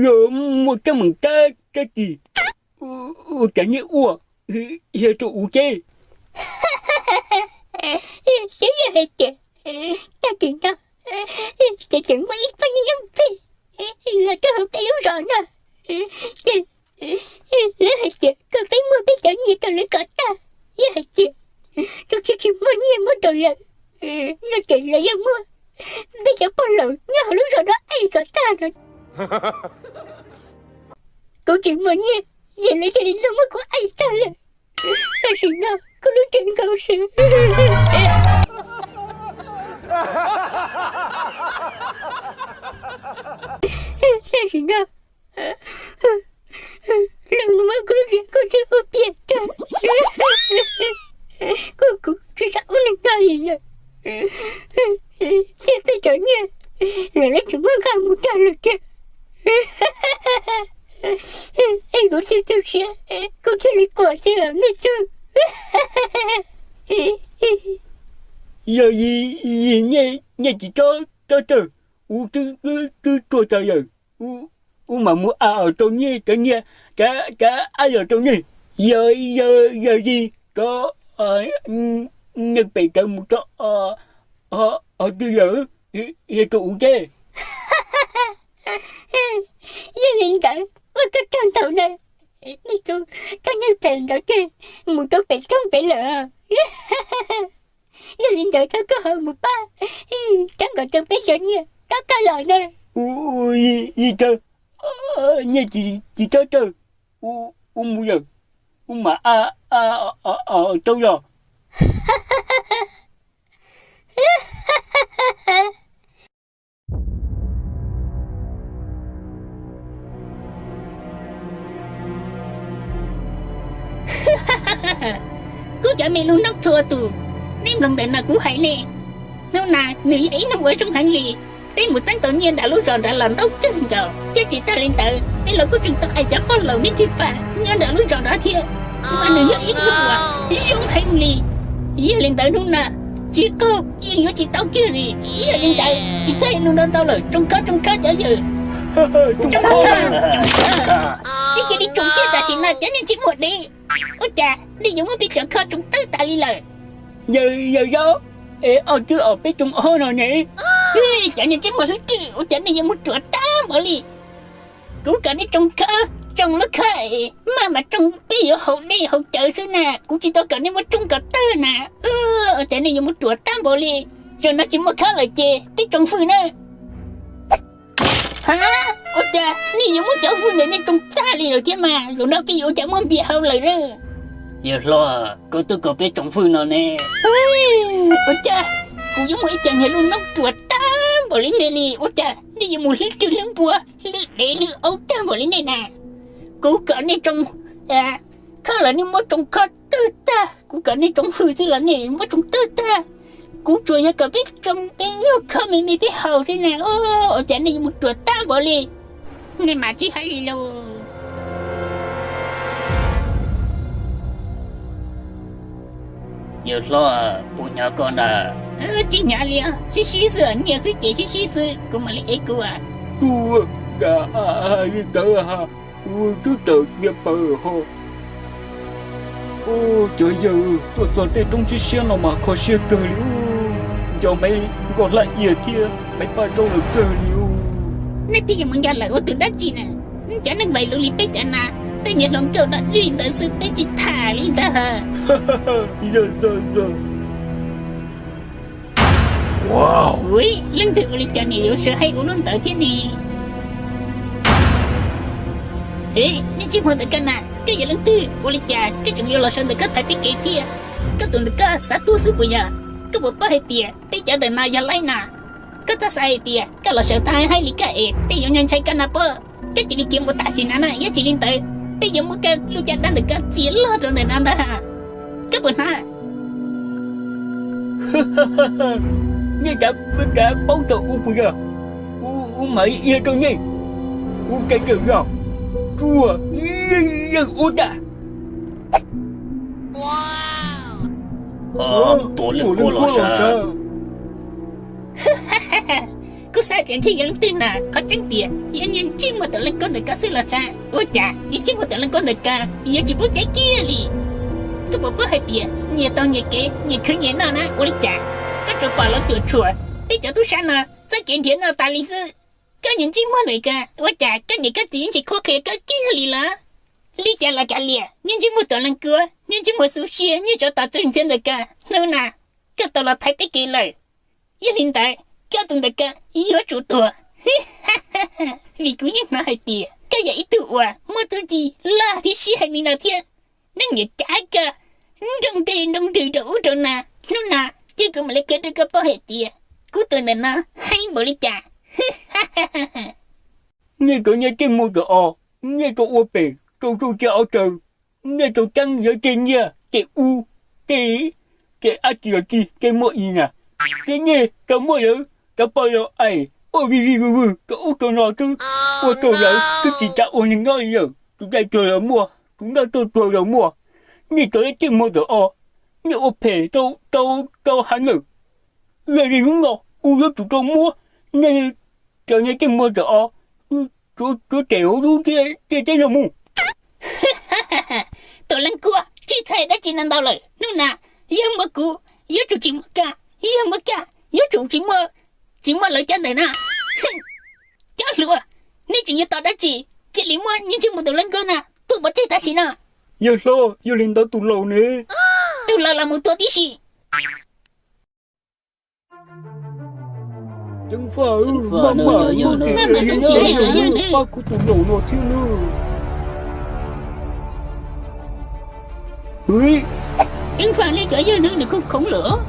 Yog muaj teeb meem dab tsi, ua cas nyiaj ua, yog rau uv teb. Xyov yog hais tias tag kis no ces tseem muaj ib pab yawg ntxhi los rau hauv peb lub zos no, ces lawv hais tias kom peb muab peb cov nyiaj rau lawv kom tag. Yog hais tias tsis tsis muaj nyiaj muab rau lawv no ces lawv yuav muab peb cov pog laus nyob hauv lub zos no ev kom tag no. Kuv tsis muaj nyiaj, ces lawv cia li los muab kuv ev tag lawm. Tam sim no kuv lub cev nkhaus siab. Tam sim no los muab kuv lub cev nkhaus siab ua piam tag. Kuv, kuv tsis xav ua neeg nyob li lawm. Thiab peb cov nyiaj los lawv tsis muab nqa mus tag lawm thiab. Es kuv thiaj tu siab, kuv thiaj li quaj xwb os nej tug. Yog yim nyiaj tsis tsob tawg, kuv twb tuag tas lawm, kuv mam mus a os rau nyiaj, cov nyiaj, cov ab los rau nej. Yog, yog yim cov neeg pem tawv mus rau hauv twg lawm, yog rau kuv teb. Yog li ntawd ua koj tsaug ntau na, nej cov neeg pem ntawd ces mus rau pem roob pem lawm. Yog li ntawd thov koj ho mus pab rov nkaus rau peb cov nyiaj rov qab los na. Yim tawg, nyiaj tsis tsob tawg, kuv mus lawm, kuv mam a rau los. Kuv cov me lub noob txhua tus, nej mloog ntawm no kuv hais nej. Hnub no nws yog ib hnub uas zoo heev li. Peb mus txeeb tau nyiaj nram lub zos nrad los ntau kawg nkaus, thiab tsis tag li ntawd peb los kuj tseem tau ev cov pog laus me ntsis pam nyob nram lub zos nrad thiab. Mas nws yog ib hnub uas zoo heev li. Yog li ntawd hnub no tsis qaug yeej yuav tsis tau kiag li. Yog li ntawd tsis txhob hais lus ntau ntau lawm, tsoo khob tsoo khob cov yawg. Tsoo khob, tsoo khob. Peb cia li tsoo kiag tam sim no cov niag ntsej muag dev. Ua cas nej yuav muab peb cov khob tsoo tawg tas li lawm? Yawg, yawg Yob, es ob twb os peb tsoo ob no ne. Cov niag ntsej muag hlwb twm, ua cas nej yuav muab ruam tag npaum li? Kuv kom nej tsoo khob, tsoo lub khob es maj mam tsoo, peb yuav haus dej haus cawv xwb na, kuv tsis tau kom nej muab tsoo kom tawg na. Ua cas nej yuav muab ruam tag npaum li? Zaum no tsis muaj khob lawm ces peb tsoo fwj na. Ha, ua cas nej yuav muab cov fwj ntawd nej tsoo tag li lawm thiab mas, zaum no peb yuav ua cas muaj npias haus lawm na? Yawg hlob, koj twb kom peb tsoo fwj no ne. Ua cas kuv yuav muaj ib co niag lub noob ruam tag npaum li nej li? Ua cas nej yuav mus hlwb rwg hlwb npua, hlwb dev hlwb aub tag npaum li nej na? Kuv kom nej tsoo khob los nej muab tsoo khob tawg tag, kuv kom nej tsoo fwj xwb los nej muab tsoo tawg tag. Kuv tsuas yog kom peb tsoo peb nyuag khob me me peb haus xwb na. Ua cas nej yuav mus ruam tag npaum li? Nej mam tsis hais li lauj. Yawg hlob, puas hnyav koj na? Tsis hnyav li os, sib sib xwb, nyiaj xwb ces sib sib xwb, kuv mam li ev kuv. Tub, cas li ntawd, kuv twb tawm cia pawg ho. Cov yawg, tuaj txog tej roob siab siab no mas kho siab kawg li. Nco Maiv Nkauj Hlab Iab thiab Maiv Paj Zaub lawv kawg li. Nej pheej yuav mus nco lawv ua tus dab tsi na? Cov neeg vais lus li peb cov no, tej niag hluas nkauj dog dig ntawd xwb peb tsis tham li ntawd. Ua, leej twg ua li cas niam yuav sawv hais ua lub ntawd thiab ne? Nej ntsej muag ntawm koj na, koj yog leej twg? Ua li cas koj tseem yuav los sawv ntawm koj thaiv peb kev thiab? Koj tus ntawm koj xav tuag xwb puas yog? Koj puas paub hais tias peb cov ntawm no yog laib na? Koj txhob xav hais tias koj los sawv tag hais li koj es peb yuav ntshai koj no pob. Koj cia li khiav mus tam sim no na, yog tsis li ntawd peb yuav muab koj lub caj dab ntawm koj txiav loj rau ntawm no ntag. Koj puas hnov? Nej kav paub txog kuv puas yog? Kuv mam li qhia rau nej, kuv tes yawm yog tsuag yeej ua tag. Tua lwm kuab los sawv. Kuv xav Tiam sis yog leej twg na, qhov tseeb tias yog niag ntsej muag Tuam Leej Kuab ntawm ko xwb los sav. Ua cas niag ntsej muag Tuam Leej Kuab ntawm ko yuav tsis pub cev kiag li? Koj puas paub hais tias nyias tau nyias kev, nyias khwv nyias noj na, ua li cas koj tsuas pom lawv cuam tshuam peb cov tub sab no txoj kev nrhiav noj tas li xwb? Koj niag ntsej muag ntawm ko, ua cas koj niam koj txiv yeej tsis qhuab qhia koj kiag li los? Li cas los kav liam, niag ntsej muag Tuam Leej Kuab, niag ntsej muag xub siab, niag tsov tom txwj ntxhiab ntawm ko, hnub no koj tau los thaiv peb kev lawm. Yog li ntawd koj tus ntawm ko yuav tsum tuag. Vim kuv yeej hnov hais tias koj yog ib tug uas muaj txuj ci loj thiab sij hawm li no thiab. Neeg niam cav koj nroo ntej nroo ntws rau ub rau no, hnub no ces kuv mam li qhia rau koj paub hais tias kuv tus ntawm no heev npaum li cas. Nej cov niag ntsej muag tom o, nej tau ua phem rau txuj ci ua tsaug, nej tau ceeb yuav tej nyiaj tej ub, tej, tej dab tsi los tsis tej muaj i na, ces nej tau muab lawv cov poj laus aim ua vij vij vwj vwj rau ub rau no xwb, ua rau lawv twb tsis xav ua neeg nyob li lawm, tus dai tuag los muaj, tus noj tuag los muaj. Nej cov niag ntsej muag tom o, nej ua phem rau, rau, rau heev lawm. Yog li hnub no kuv yuav tsum tau muab nej cov niag ntsej muag tom o, tsuav, tsuav tes hauv lub ntiaj teb no mus. Tuam Leej Kuab, tsis txhais dab tsi no ntau lawm, hnub no yog muaj kuv yuav tsum tsis muaj koj, yog muaj koj yuav tsum tsis muaj, tsis muaj lawv cov ntawm no. Cov hluas, nej tseem yuav tos dab tsi? Cia li muab niag ntsej muag Tuam Leej Kuab no tua pov tseg tam sim no. Yawg hlob, yog li ntawd tus laus ne? Tus laus los mus tua tib si. Ceev faj, maj mam muab tej yawg no pab kuv tus laus no thiab nawb. Ceev faj, nej cov yawg no nws khoov khoov lawm.